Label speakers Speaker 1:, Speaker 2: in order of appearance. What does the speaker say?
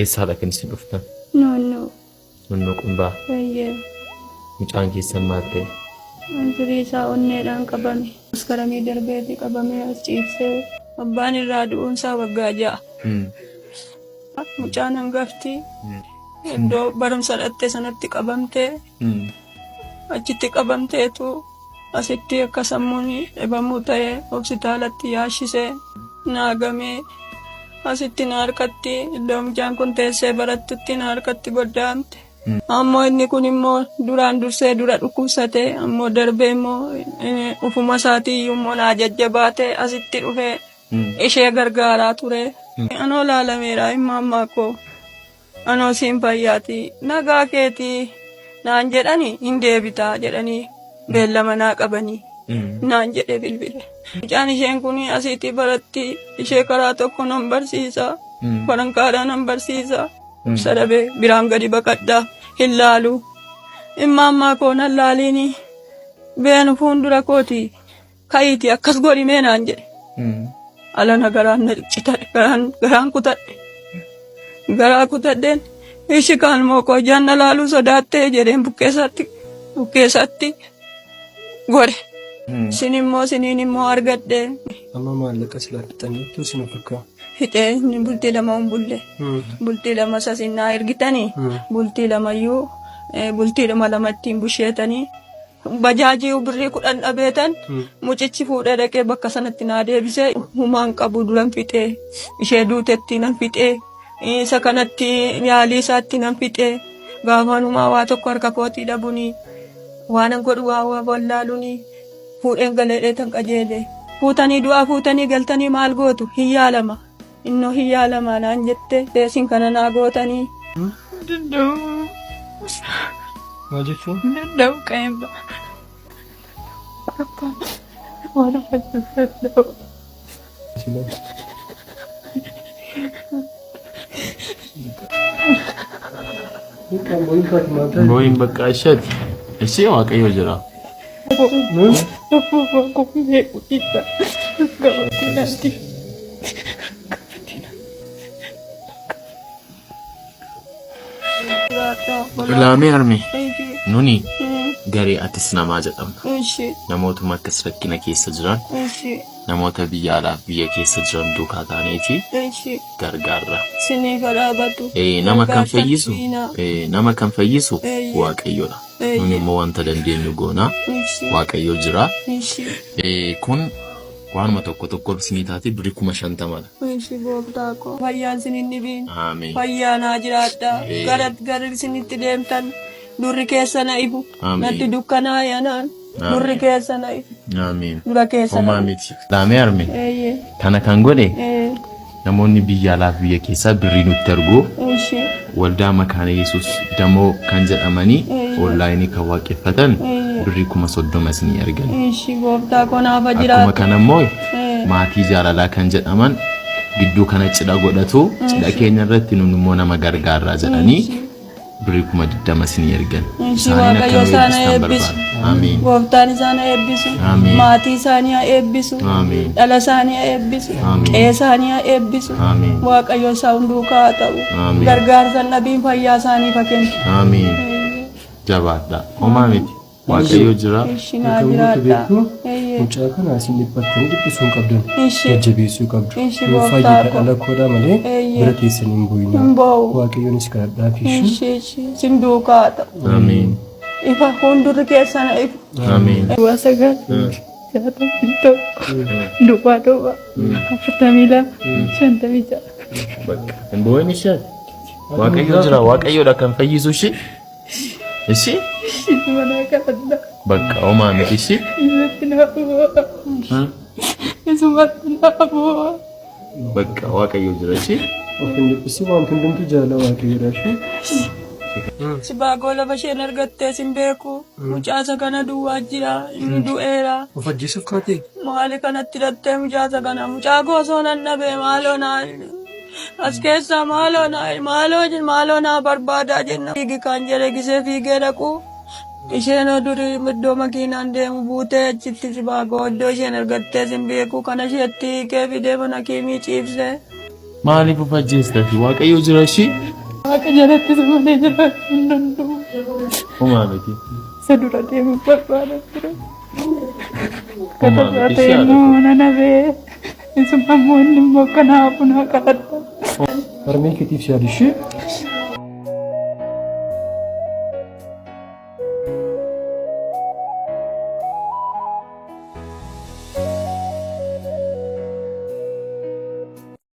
Speaker 1: Eessaadha kan isin dhuftan?
Speaker 2: Noonnoo.
Speaker 1: Noonnoo Qumbaa.
Speaker 2: Eeyyee.
Speaker 1: Mucaan keessan maal ta'e?
Speaker 2: Firii isaa onneedhaan qabame. Maskaramii darbeeti qabamee as ciibsee. Abbaan irraa du'uun isaa waggaa 6. Mucaan hangafti iddoo barumsa dhatte sanatti qabamtee achitti qabamteetu asitti akka sammuun dhibamuu ta'e hospitaalatti yaashisee naagamee asitti na harkatti iddoo mucaan kun teessee barattutti na harkatti goddaamte. Ammoo inni kun immoo duraan dursee dura dhukkubsate ammoo darbee immoo ufuma isaatii iyyuu immoo naa jajjabaate asitti dhufee ishee gargaaraa ture. Anoo laalameera immaammaa koo anoo siin fayyaati nagaa keetii naan jedhani hin deebitaa jedhanii beellama naa qabanii naan jedhe bilbile. Mucaan isheen kun asiitii baratti ishee karaa tokko nan barsiisa farankaadhaa nan barsiisa. Ibsa dhabee biraan gadi baqadha hin laalu. Immaammaa koo nan laaliini beenu fuuldura kooti ka'iiti akkas godhi mee naan jedhe. Alana garaan na citadhe garaan garaan kutadhe. Garaa kutadheen ishi kaan moo koo ijaan na laaluu sodaattee jedheen bukkeessaatti bukkeessaatti godhe. Sin immoo siniin immoo argadhe.
Speaker 3: Amma maallaqa silaa fixxaniittu isin of harkaa.
Speaker 2: Fixee inni bultii lama hin bulle. Bultii lama isa isin naa ergitanii bultii lamayyuu bultiidhuma lama ittiin busheetanii bajaajii birrii 10 dhabeetan mucichi fuudhee dhaqee bakka sanatti naa deebisee humaan qabu duran fixee ishee duutetti nan fixee isa kanatti yaalii isaatti nan fixee gaafaan humaa waa tokko harka kootii dhabunii waanan godhu waa wallaalunii fuudheen galeedhee tan qajeele. Fuutanii du'aa fuutanii galtanii maal gootu hin yaalama innoo hin yaalama naan jette isin kana naa gootanii.
Speaker 4: Danda'u.
Speaker 3: Maal jechuun?
Speaker 4: Danda'u qe'een ba'a. Waan uffachuu danda'u.
Speaker 1: Booyin bakka isheeti. Ishee Waaqayyo jira. Ilaamee harme nuni garee atis namaa jedhamna. Namootuma akkas rakkina keessa jiran namoota biyya alaaf biyya keessa jiran duukaa taaneeti gargaarra.
Speaker 2: Siniif haa dhaabatu.
Speaker 1: Nama kan
Speaker 2: Gargaarsa
Speaker 1: fayyisu
Speaker 2: diinaa.
Speaker 1: nama kan fayyisu Waaqayyodha. Nuni immoo wanta dandeenyu goona. Waaqayyo jira. Kun waanuma tokko tokkoof isinii taate birrii 50,000 dha.
Speaker 2: Ishi gooftaa koo. Fayyaan isin hin dhibiin.
Speaker 1: Aameen.
Speaker 2: Fayyaa naa jiraadha. Gara gara isinitti deemtan durri keessa na ifu.
Speaker 1: Aameen.
Speaker 2: Natti dukkanaa'e anaan. Durri keessa na ifu.
Speaker 1: Aameen.
Speaker 2: Dura keessa na
Speaker 1: Homaa
Speaker 2: ifu.
Speaker 1: miti. Laamee arme.
Speaker 2: Eeyyee.
Speaker 1: Kana kan godhe
Speaker 2: Ee.
Speaker 1: namoonni biyya alaaf biyya keessaa birrii nutti ergu.
Speaker 2: Ishi.
Speaker 1: Waldaa Makaana Yesuus Damoo kan jedhamanii onlaayinii kan waaqeffatan birrii 30,000 isinii ergan.
Speaker 2: Ishi gooftaa koo naaf haa
Speaker 1: Akkuma
Speaker 2: jiraatu.
Speaker 1: kana immoo maatii jaalalaa kan jedhaman gidduu kana cidha godhatu cidha keenya irratti nun immoo nama gargaarraa jedhanii birrii 20,000 isinii ergan.
Speaker 2: Ishii
Speaker 1: Isaaniin akka
Speaker 2: Waaqayyo
Speaker 1: nu
Speaker 2: isaan haa
Speaker 1: eebbistan
Speaker 2: eebbisu.
Speaker 1: barbaada. Ameen.
Speaker 2: Gooftaan isaan haa eebbisu.
Speaker 1: Ameen.
Speaker 2: Maatii isaanii haa eebbisu.
Speaker 1: Ameen.
Speaker 2: Dhala isaanii haa eebbisu.
Speaker 1: Ameen.
Speaker 2: Qe'ee isaanii haa eebbisu.
Speaker 1: Ameen.
Speaker 2: Waaqayyo isaan duukaa haa ta'u.
Speaker 1: Ameen.
Speaker 2: Gargaarsa hin dhabiin fayyaa isaaniif haa kennu.
Speaker 1: Ameen. Jabaadha. Homaa miti. Waaqayyo jira.
Speaker 2: Ishi naa
Speaker 3: Kan gootu
Speaker 2: jiraadha.
Speaker 3: beektu
Speaker 2: Eeyyee.
Speaker 3: mucaa kana isin dhiphattanii dhiphisuu hin qabdan.
Speaker 2: Ishi.
Speaker 3: Jajjabeessuu qabdu.
Speaker 2: Ishi
Speaker 3: Yoo
Speaker 2: gooftaa
Speaker 3: fayyita
Speaker 2: koo.
Speaker 3: dhala koodhaa malee
Speaker 2: Eeyyee.
Speaker 3: bira teessan hin boo'inaa.
Speaker 2: Hin boo'u.
Speaker 3: Waaqayyoonis kadhadhaa fi ishii.
Speaker 2: Ishi ishi isin duukaa haa ta'u.
Speaker 1: Ameen.
Speaker 2: Ifa fuuldurri keessan haa ifu.
Speaker 1: Ameen.
Speaker 4: Duwwaa 9 61 duwwaa duwwaa 42 56.
Speaker 1: Bakka. Hin boo'in ishee. Waaqayyo jira. Waaqayyoodha kan fayyisu ishee. Ishii?
Speaker 4: Ishii manaa kadhadha.
Speaker 1: Bakka homaa miti ishii.
Speaker 4: Isatti naa bu'a. Isumatti naa bu'a.
Speaker 1: Bakka Waaqayyo jira ishii.
Speaker 3: Of hin dhiphisin wanti hundumtuu jaalala Waaqayyoodha ishii.
Speaker 2: Sibaagoo lafa isheen argattee sin beeku. Mucaasa kana duwwaa jira. Inni du'eera.
Speaker 3: Of ajjeesuuf kaatee?
Speaker 2: Maali kanatti hidhattee mucaasa kana? Mucaa koo osoo nan dhabee maaloo naa as keessaa maaloo naa maaloo maaloo naa barbaadaa jenna. Fiigi kan jedhe gisee fiigee dhaqu isheen durii iddoo makiinaan deemu buutee achitti sibaagoo iddoo isheen argattee sin beeku kana isheetti hiikee fidee mana kiimii ciibsee.
Speaker 1: Maaliif of ajjeesta? Waaqayyo jira ishii?
Speaker 4: Waaqa jalatti isa malee jiraachuu hin danda'u.
Speaker 1: Homaa miti.
Speaker 4: Isa dura deemuuf barbaada ture.
Speaker 1: Homaa
Speaker 4: Katarraa
Speaker 1: miti
Speaker 4: ta'e
Speaker 1: ishee haadha
Speaker 4: immoo nan hafee. Isuma immoo inni immoo kanaafuu naa kadhadha.
Speaker 3: Harmee keetiif si yaadu ishee.